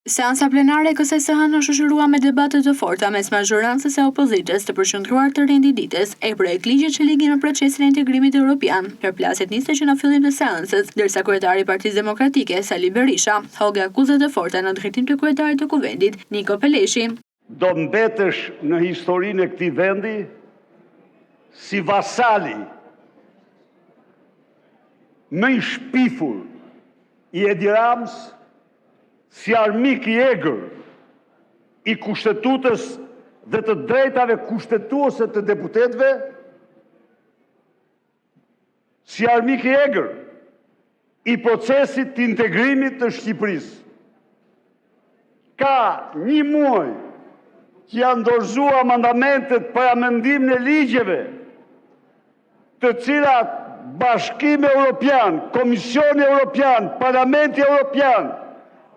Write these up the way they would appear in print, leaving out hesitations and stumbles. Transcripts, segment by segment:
Seanca plenare e kësaj së hënë u shoqërua me debate të forta mes mazhorancës e opozitës të përqendruar te rendi i ditës e projektligjet që lidhen me procesin e integrimit europian. Përplasjet nisën që në fillim të seancës, ndërsa kryetari i Partisë Demokratike, Sali Berisha, hodhi akuza të forta në drejtim të kryetarit të Kuvendit, Niko Peleshi. Do mbetesh në historinë e këtij vendi si vasali më i shpifur i Edi Ramës, si armik i egër i Kushtetutës dhe të drejtave kushtetuese të deputetëve, si armik i egër i procesit të integrimit të Shqipërisë. Ka një muaj që janë dorëzuar amendamentet për amendimin e ligjeve, të cilat Bashkimi Evropian, Komisioni Evropian, Parlamenti Evropian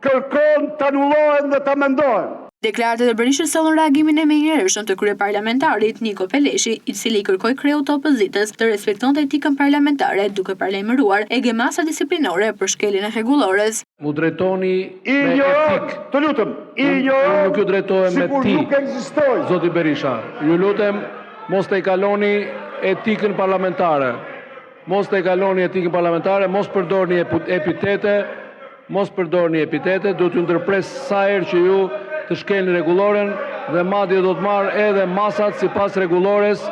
kërkon të anulohen dhe të amendohen. Deklaratat e Berishës sollën reagimin e menjëhershëm të kryeparlamentarit, Niko Peleshi, i cili i kërkoi kreut të opozitës të respektonte etikën parlamentare, duke paralajmëruar edhe masa disiplinore për shkeljen e rregullores. M'u drejtoni me etikë. Të lutem, i injoron. Unë nuk ju drejtohem me ti. Nuk ekzistoj. Zoti Berisha, ju lutem mos tejkaloni etikën parlamentare. Mos tejkaloni etikën parlamentare, mos përdorni epitete, mos përdorni epitete, do t'ju ndërpres sa herë që ju të shkelni rregulloren dhe madje do të marr edhe masat sipas rregullores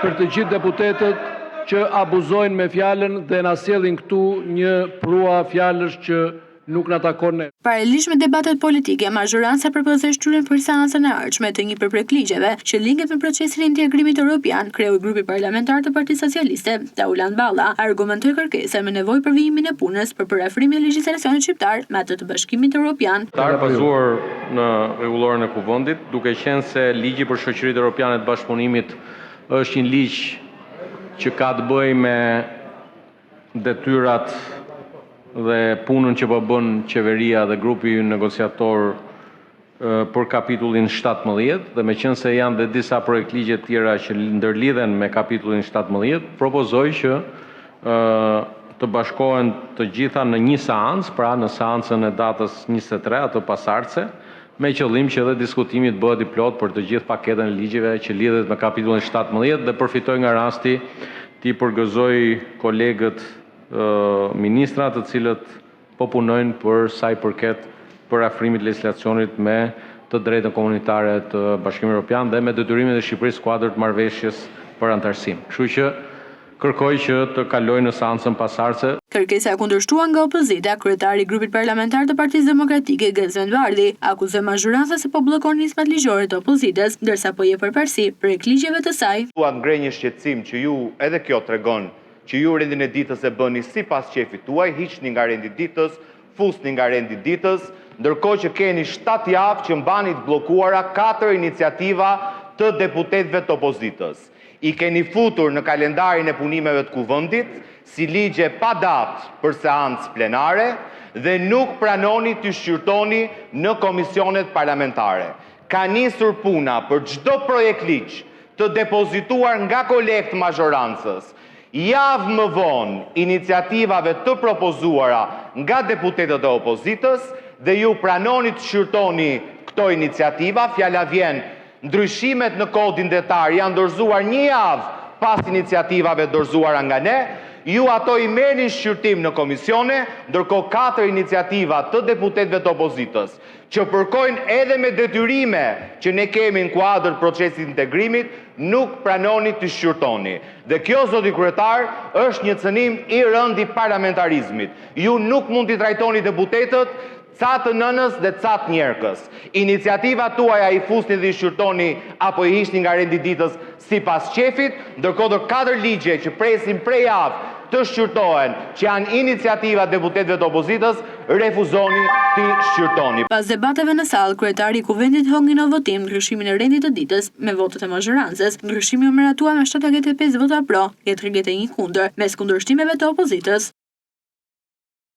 për të gjithë deputetët që abuzojnë me fjalën dhe na sjellin këtu një përrua fjalësh që nuk na takon ne. Paralelisht me debatet politike, mazhoranca propozoi shtyrjen për seancën e ardhshme të një prej projektligjeve që lidhet me procesin e integrimit europian. Kreu i grupit parlamentar të Partisë Socialiste, Taulant Balla, argumentoi kërkesën me nevojë për vijimin e punës për përafrimin e legjislacionit shqiptar me atë të Bashkimit Europian. Tar bazuar në rregulloren e Kuvendit, duke qenë se ligji për shoqëritë europiane të bashkëpunimit është një ligj që ka të bëjë me detyrat dhe punën që po bën qeveria dhe grupi ynë negociator për kapitullin 17 dhe meqenëse janë dhe disa projektligje të tjera që ndërlidhen me kapitullin 17, propozoj që të bashkohen të gjitha në një seancë, pra në seancën e datës 23, atë pasardhëse, me qëllim që edhe diskutimi të bëhet i plotë për të gjithë paketën e ligjeve që lidhet me kapitullin 17 dhe përfitoj nga rasti t'i përgëzoj kolegët ministra të cilët po punojnë për sa i përket përafrimit të legjislacionit me të drejtën komunitare të Bashkimit Evropian dhe me detyrimet e Shqipërisë në kuadër të marrëveshjes për anëtarësim. Kështu që kërkoj që të kalojë në seancën pasardhëse. Kërkesa e kundërshtuar nga opozita, kryetari i grupit parlamentar të Partisë Demokratike, Gazment Bardhi, akuzoi mazhorancën se po bllokon nismat ligjore të opozitës, ndërsa po jep përparësi projektligjeve të saj. Dua të ngre një shqetësim që ju edhe kjo tregon që ju rendin e ditës e bëni sipas qejfit tuaj, hiqni nga rendi i ditës, fusni nga rendi i ditës, ndërkohë që keni 7 javë që mbani të bllokuara 4 iniciativa të deputetëve të opozitës. I keni futur në kalendarin e punimeve të kuvendit si ligje pa datë për seancë plenare dhe nuk pranoni t'i shqyrtoni në komisionet parlamentare. Ka nisur puna për çdo projekt ligj të depozituar nga kolegë të mazhorancës. Javë më vonë iniciativave të propozuara nga deputetët e opozitës dhe ju pranoni të shqyrtoni këto iniciativa, fjala vjen ndryshimet në kodin detar janë dorëzuar një javë pas iniciativave dorëzuara nga ne, ju ato i merrni në shqyrtim në komisione, ndërkohë katër iniciativa të deputetëve të opozitës, që përkojnë edhe me detyrime që ne kemi në kuadër të procesit të integrimit, nuk pranoni të shqyrtoni. Dhe kjo, zoti kryetar, është një cënim i rëndë i parlamentarizmit. Ju nuk mund t'i trajtoni deputetët ca të nënës dhe ca të njerkës. Iniciativat tuaja i fusni dhe i shqyrtoni apo i hiqni nga rendi i ditës sipas qefit, ndërkohë do katër ligje që presin prej javë të shqyrtohen, që janë iniciativa deputetëve të opozitës, refuzoni t'i shqyrtoni. Pas debateve në sallë, kryetari i Kuvendit hodhi në votim ndryshimin e rendit të ditës me votat e mazhorancës. Ndryshimi u miratua me 75 vota pro dhe 31 kundër, mes kundërshtimeve të opozitës.